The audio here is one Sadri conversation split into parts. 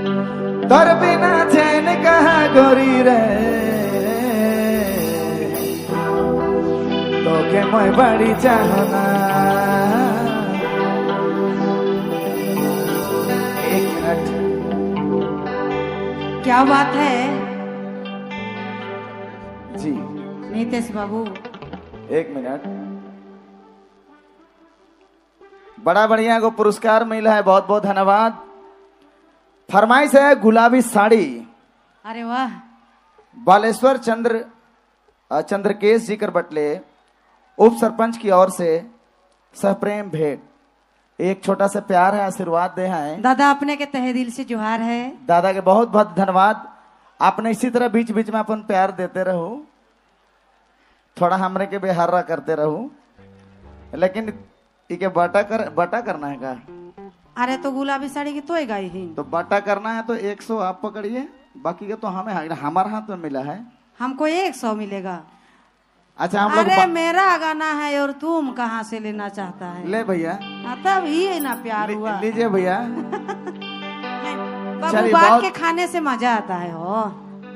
तोर बिना चैन कहा गोरी रे, तोके मैं बड़ी चाहना। एक मिनट, क्या बात है जी नीतेश बाबू, एक मिनट। बड़ा बढ़िया को पुरस्कार मिला है, बहुत बहुत धन्यवाद। फरमाइश है गुलाबी साड़ी। अरे वाह। बालेश्वर चंद्र चंद्रकेश जी कर बटले उप सरपंच की ओर से सप्रेम भेंट। एक छोटा सा प्यार है, आशीर्वाद दे हैं दादा, अपने के तहे दिल से जोहार है। दादा के बहुत बहुत धन्यवाद। आपने इसी तरह बीच बीच में अपन प्यार देते रहो, थोड़ा हमरे के बेहारा करते रहो, लेकिन इके बाटा करना है का? अरे तो गुलाबी साड़ी की तो ही गाई ही। तो बाटा करना है तो 100 आप पकड़िए, बाकी का तो हमें हमारे हाथ में मिला है। हमको 100 मिलेगा। अच्छा हम लोग अरे मेरा गाना है और तुम कहाँ से लेना चाहता है? ले भैया, तब ही ना प्यार हुआ। लीजिए भैया। बाबू बात के खाने से मजा आता है। हो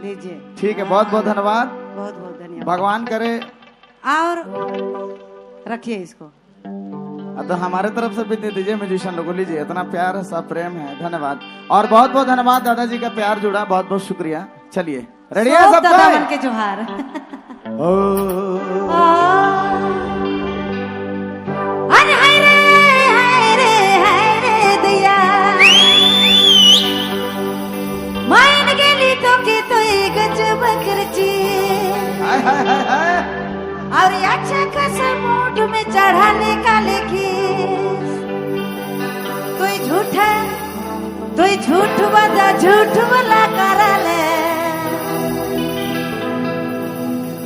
लीजिए। ठीक है, बहुत बहुत धन्यवाद। बहुत बहुत धन्यवाद। भगवान करे। और रखिए इसको। तो हमारे तरफ से भी दे दीजिए म्यूजिशियन लोगों, लीजिए। इतना प्यार है, सब प्रेम है, धन्यवाद। और बहुत बहुत धन्यवाद दादाजी का प्यार जुड़ा, बहुत बहुत शुक्रिया। चलिए रेडी है सब? दादा के जोहार। अरे हाय रे हाय रे हाय रे दैया, माइन गेली तो के तो गजब खर्ची। हाय हाय हाय हाय। और अच्छा खासा मूड में चढ़ाने का लेखी तुई झूठ बजा झूठ वाला करा ले।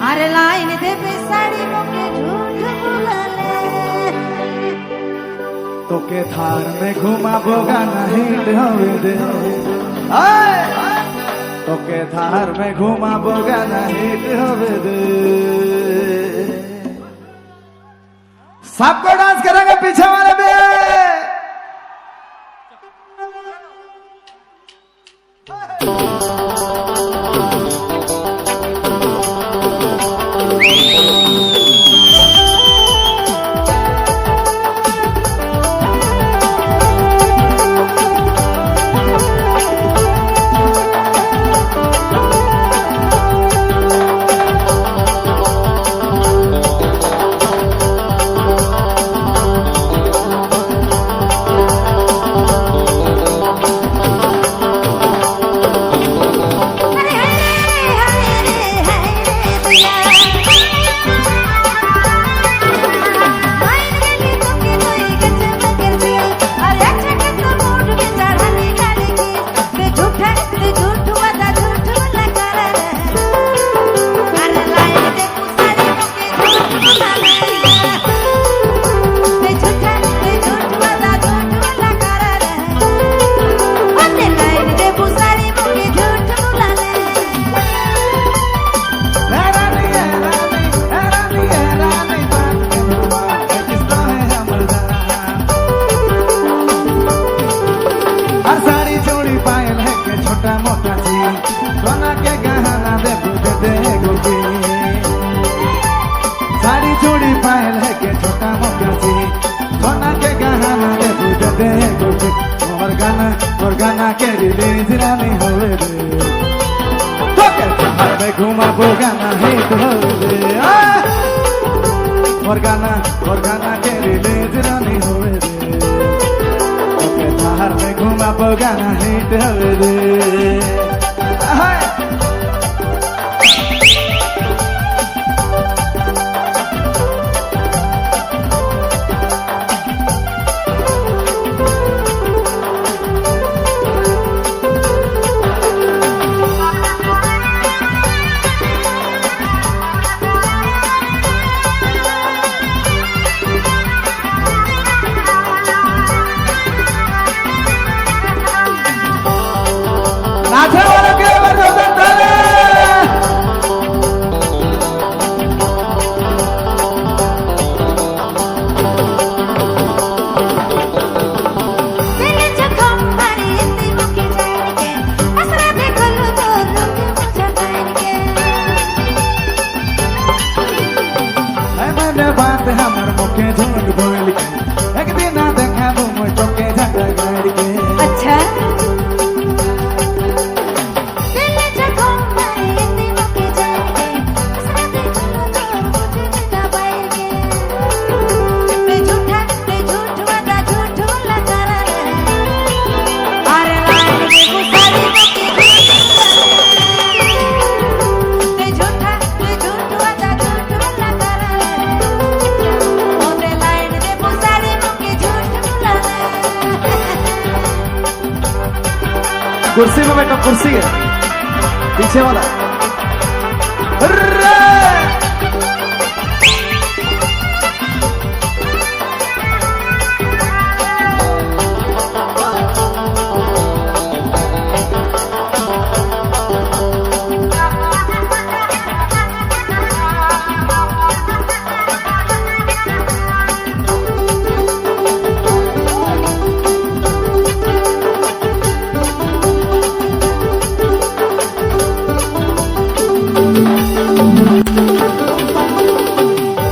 अरे लाइन दे पे साड़ी मुके झूठ बोला ले। तोके थार में घुमा बोगा नहीं हवे दे, तोके थार में घुमा बोगा नहीं हवे दे। सबको डांस करेंगे पीछे वाले भी। साड़ी चूड़ी पायल है के छोटा मोटा सी, सोना के गहना दे दे दे गोपी। और गाना के रिलीज रानी होवे दे, तो के थार में घुमा बो गाना हिट होवे दे। और गाना के रिलीज रानी होवे दे, तो के थार में घुमा बो गाना हिट होवे दे। नाचने वालों के लिए जोरदार। कुर्सी में बैठो, कुर्सी है पीछे वाला। अर्रे!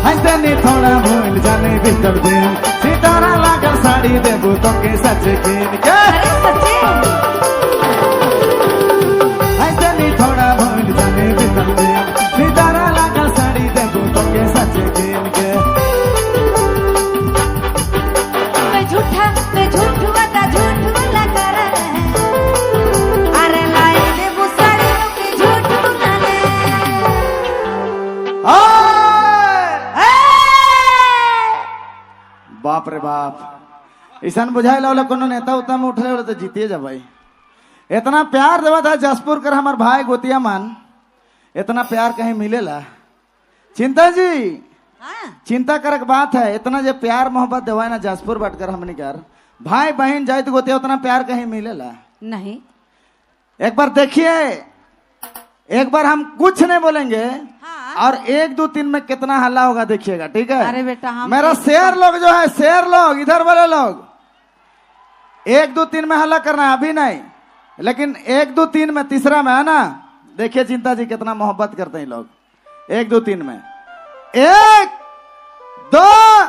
हंसनी थोड़ा भूल जाने भीतर दिन, सितारा लागल साड़ी देबू तोके सच किन के। अरे सच्चे। हंसनी थोड़ा भूल जाने भीतर दिन, सितारा लागल साड़ी देबू तोके सच किन के। मैं झूठा, मैं झूठ बता झूठ बोला कर है। अरे लाइन देबू साड़ी मोके झूठ बोला ले। आय! ए! बाप रे बाप, ऐसा बुझाए ला कोनो नेता उता में उठले वाला तो जीते जा भाई। इतना प्यार देवा था जसपुर कर हमार भाई गोतिया मान, इतना प्यार कहीं मिलेला? चिंता जी, हाँ। चिंता करक बात है, इतना जो प्यार मोहब्बत देवा ना जसपुर बांट कर हमने कर भाई बहन जाए तो गोतिया, उतना प्यार कहीं मिलेला? नहीं। एक बार देखिए, एक बार हम कुछ नहीं बोलेंगे। हाँ। और 1 2 3 में कितना हल्ला होगा देखिएगा, ठीक है? अरे बेटा, हम मेरा शेर लोग जो है, शेर लोग, इधर वाले लोग, 1 2 3 में हल्ला करना है, अभी नहीं, लेकिन 1 2 3 में, तीसरा में है ना। देखिए चिंता जी कितना मोहब्बत करते हैं लोग। 1 2 3 में, 1 2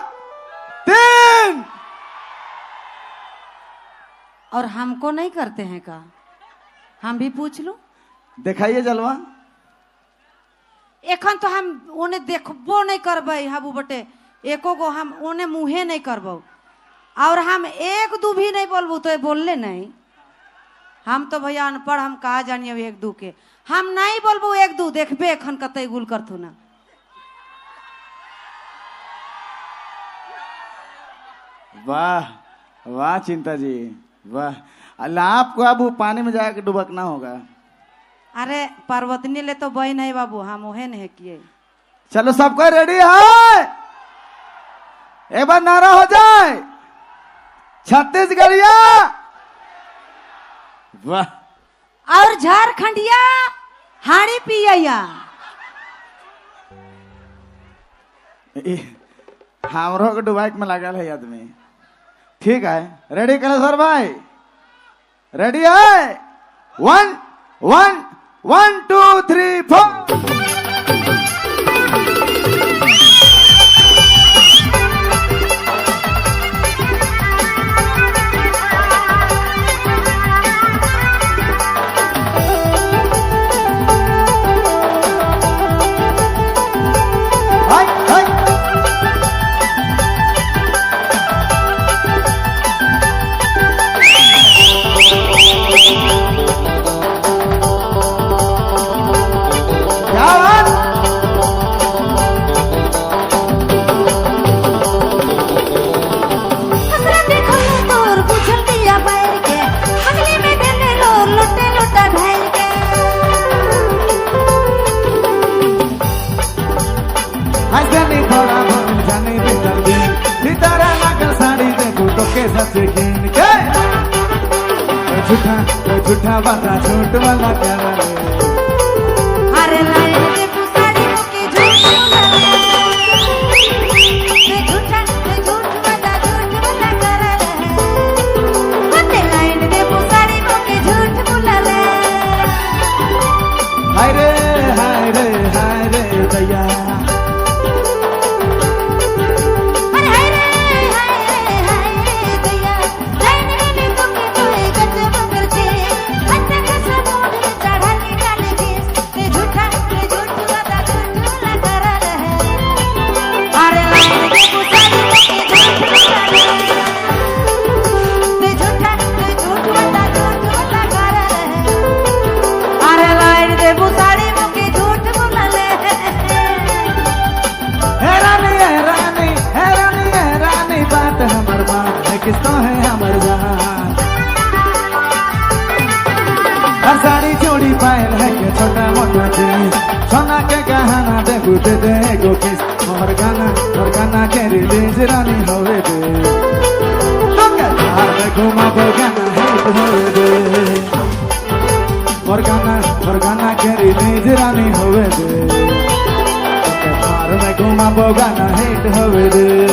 3। और हमको नहीं करते हैं का? हम भी पूछ लूं? दिखाइए जलवा। एखन तो हम ओने देखबो नहीं करबै हाबू बटे, एको गो हम ओने मुहे नहीं करबो, और हम 1 2 भी नहीं बोलबू तो बोलले नहीं। हम तो भैया अनपढ़, हम कहा जानिए 1 2 के। हम नहीं बोलबू 1 2, देखबे एखन कतई गुल करथू ना। वाह वाह चिंता जी वाह, अल्लाह आपको अब वो पानी में जाके डुबकना होगा। अरे पार्वतनी ले तो बही नहीं बाबू, हम ओहे नहीं किए। चलो सबको रेडी है, एक बार नारा हो जाए, छत्तीसगढ़िया वाह। और झारखंडिया हाड़ी पिया। हमरो के डुबाइक में लगल है आदमी। ठीक है, रेडी करो सर भाई, रेडी है? 1 1 1 2 3 4। हाय हाय। क्या बात? हसरा देखो तोर बुझल दिया बैर के, अगली में देने लो लुटे लुटा ढाई के। हंसनी थोड़ा भूल जाने भीतर दिन, सितारा लागल साड़ी देखो तो के सच गिन के। ओ झूठा, ओ झूठा वादा झूठ वाला प्यार रे। अरे लाइन देखो साड़ी के झूठ बोला रे। झूठा झूठ वादा झूठ वाला कर रे। होते लाइन देखो साड़ी के झूठ बोला रे। हाय रे हाय रे हाय रे दैया। अरे हाय रे हाय रे हाय रे दैया। लाइन में तो के तोए गजब करके, अच्छा खासा मोड़ चढ़ा के। और साड़ी चूड़ी पायल है के छोटा मोटा चीज, सोना के गहना देबू दे दे एगो किस। मोर गाना के रिलीज रानी होवे दे, तोके थार में घुमाबो, गाना हिट होवे दे। मोर गाना के रिलीज रानी होवे दे, तोके थार में घुमाबो, गाना हिट होवे दे।